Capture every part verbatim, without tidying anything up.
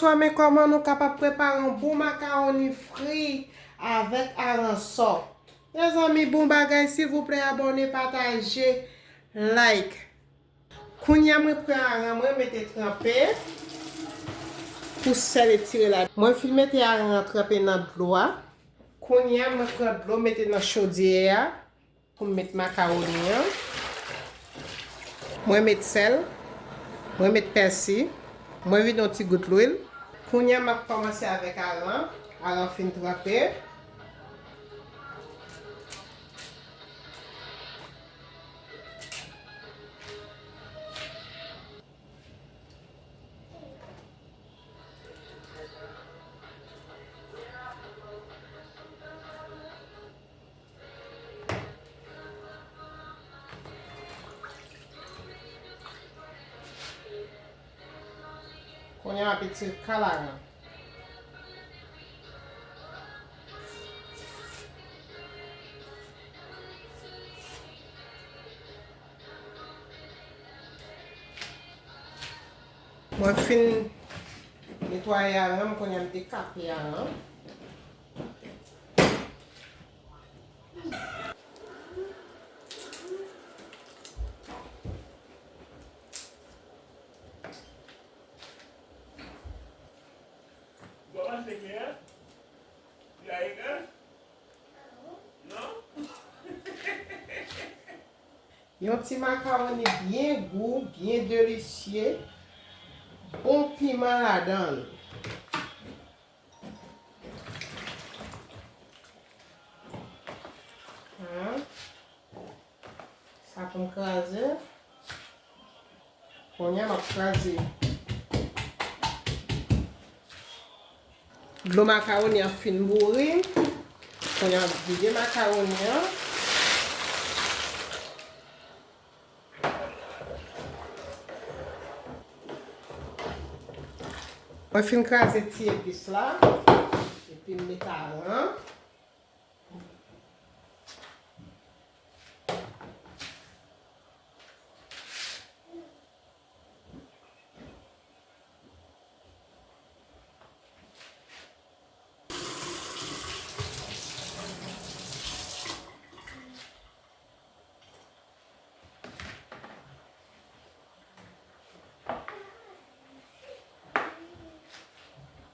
Bonswa, men kòman nou kapab prepare yon bon makawoni fri avèk aransò? Mezanmi, bon bagay, silvouplè, abòne, pataje, like. Kounye a, mwen pran aran mwen, mete tranpe pou sèl etire la. Mwen fin mete aran an tranpe nan dlo a. Kounye a, mwen pran dlo, mete nan chodyè a. Pou m met makawoni an. Mwen met sèl, mwen met pèsi, mwen vide yon ti gout lwil. Kounye a, m ap kòmanse avèk aran. Aran fin tranpe. Kounye a, m ap etire kal aran. Mwen fin netwaye aran m, kounye a m dekape aran. Yon ti makawoni byen gou, byen delisye, bon piman ladan l. Sa pou m kraze. Kounye a, m ap kraze. Dlo makawoni an fin bouri. Kounye a, m ap vide makawoni an. Mwen fin kraze ti epis la. Epi m met aran.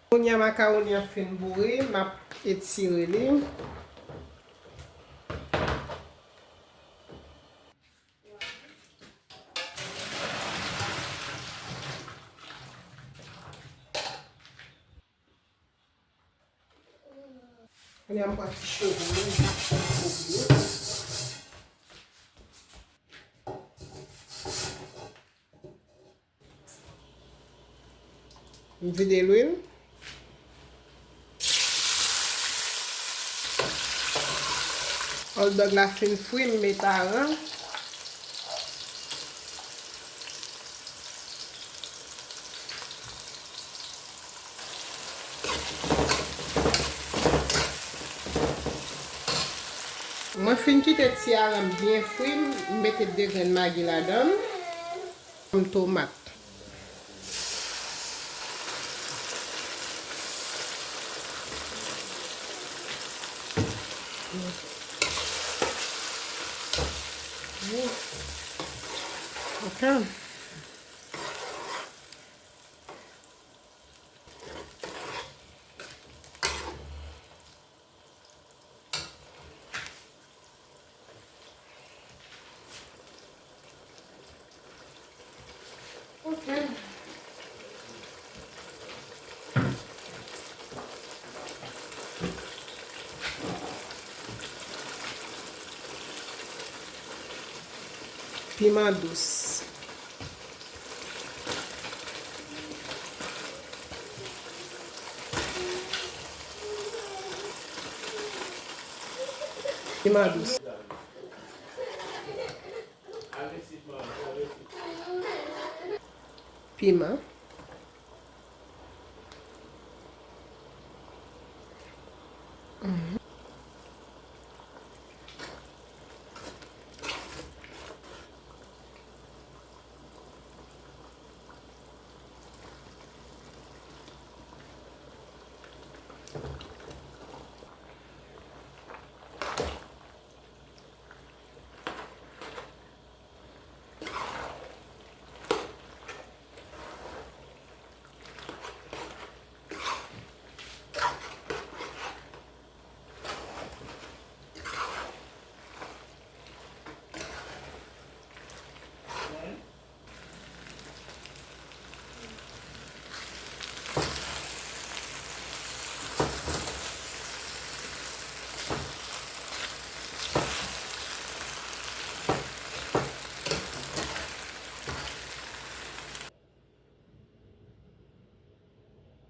Kounye a makawoni an fin bouri, m ap etire li. Kounye a m pran ti cheve m, m pa fè kouvri. M vide lwil. Hotdog la fin fri, m met aran. Mwen fin kite ti aran m byen fri, m mete de grenn magi ladan l, m tomat. Ok. Ok. Piman dous. Piman dous. Piman.